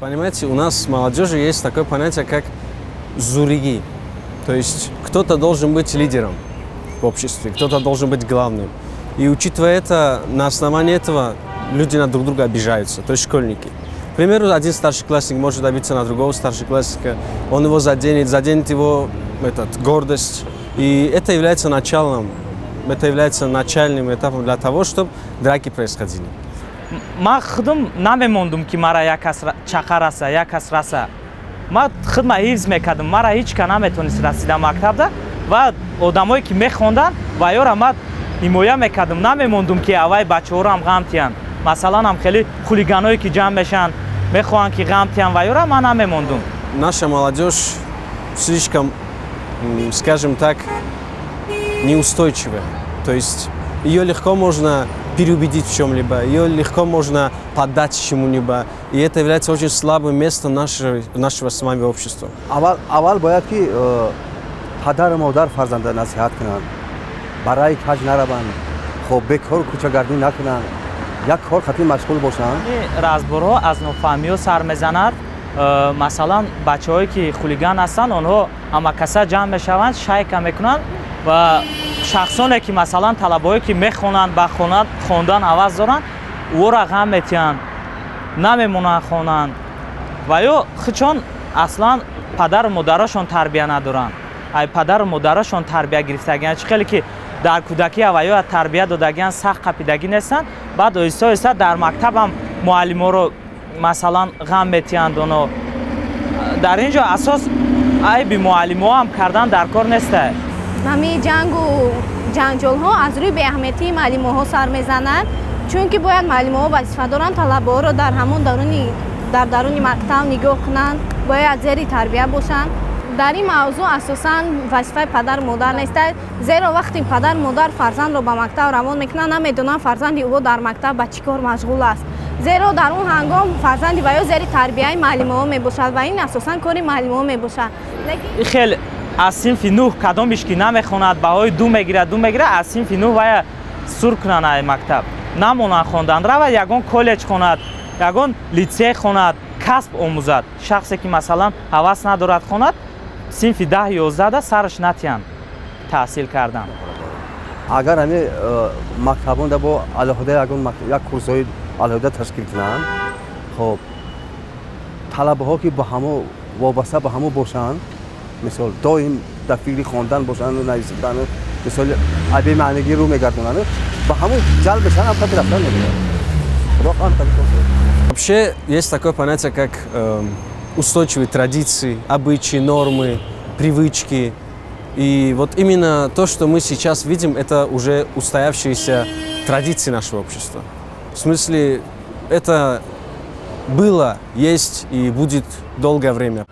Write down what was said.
Понимаете, у нас в молодежи есть такое понятие, как зӯргӣ. То есть кто-то должен быть лидером в обществе, кто-то должен быть главным. И учитывая это, на основании этого люди на друг друга обижаются, то есть школьники. К примеру, один старшеклассник может обидеться на другого старшеклассника, он его заденет, заденет его гордость. И это является началом, это является начальным этапом для того, чтобы драки происходили. Ман худам намемондум, ки мара як кас чақа раса, як кас раса. Ман худма ҳифз мекардам, мара ҳеҷ ка наметонист расида мактабда ва одамое, ки мехонданд, ва ёра ман ҳимоя мекардам. Намемондум, ки аввай бачаҳоро ғам тиҳанд. Масалан, ҳам хеле хулиганое, ки ҷамъ мешаванд, мехоҳанд, ки ғам тиҳанд, ва ёра ман намемондум. Наша молодежь слишком, скажем так, неустойчивая. То есть ее легко можно переубедить в чем-либо, ее легко можно поддать чему-либо. И это является очень слабым местом нашего с вами общества. Аввал, аввал бояд, ки падару модар фарзанда насиҳат кунанд, барои каҷ нараванд, хоб, бекор кӯчагардӣ накунанд, як кор хати машғул бошанд. Разборҳо аз нофаҳмиҳо сар мезанад. Масалан, бачаҳое, ки хулиган ҳастанд, онҳо ҳамакаса ҷамъ мешаванд, шайка мекунанд ва шахсоне, ки масалан талабаҳое, ки мехонанд, ба хондан ҳавас доранд, ӯро ғам метиҳанд, намемонанд хонанд. Ва ё худшон аслан падару модарашон тарбия надоранд, ай падару модарашон тарбия гирифтагианд, чӣ хеле ки дар кӯдакӣ ва ё тарбия додагианд, сахт қапидагӣ нестанд. Баъд оҳиста оҳиста дар мактабам муаллиморо масалан ғам метиҳанд оно. Дар ин ҷо асос айби муаллимоам кардан дар кор неста. Ҳамин ҷангу ҷанҷолҳо аз рӯи беаҳамиятии муаллимоҳо сар мезананд, чунки бояд муаллимоҳо вазифа доранд талабаҳоро дар ҳамон даруни дар даруни мактаб нигоҳ кунанд, бояд зери тарбия бошанд. Дар ин мавзӯъ асосан вазифаи падару модар нест, зеро вақте падару модар фарзандро ба мактаб равон мекунанд, намедонанд, фарзанди ӯ дар мактаб ба чӣ кор машғул аст, зеро дар он ҳангом фарзанди ва ё зери тарбияи муаллимоҳо мебошад ва ин асосан кори муаллимоҳо мебошад. Хел аз синфи нӯҳ кадомиш ки намехонад, баҳои ду мегирад, ду мегирад, аз синфи нӯҳ вая сур кунанд ай мактаб, намонанд хондан, равад ягон коллеҷ хонад, ягон литсей хонад, касб омӯзад. Шахсе, ки масалан ҳавас надорад хонад, синфи 10, 11да сараш натиҳанд таҳсил кардан. Агар ҳами мактабонда бо алоҳида ягон як курсҳои алоҳида ташкил кунанд, хоб, талабаҳо, ки ба ҳамо вобаста ба ҳамо бошанд, мисол, доим дар фикри хондан бошанду нависидану, мисол, бемаънигӣ рӯ мегардонанд, ба ҳамо ҷалб мешаванд, ҳам қадри рафтан мегиранд. Худо хоҳам. Вообще есть такое понятие, как устойчивые традиции, обычаи, нормы, привычки. И вот именно то, что мы сейчас видим, это уже устоявшиеся традиции нашего общества. В смысле, это было, есть и будет долгое время.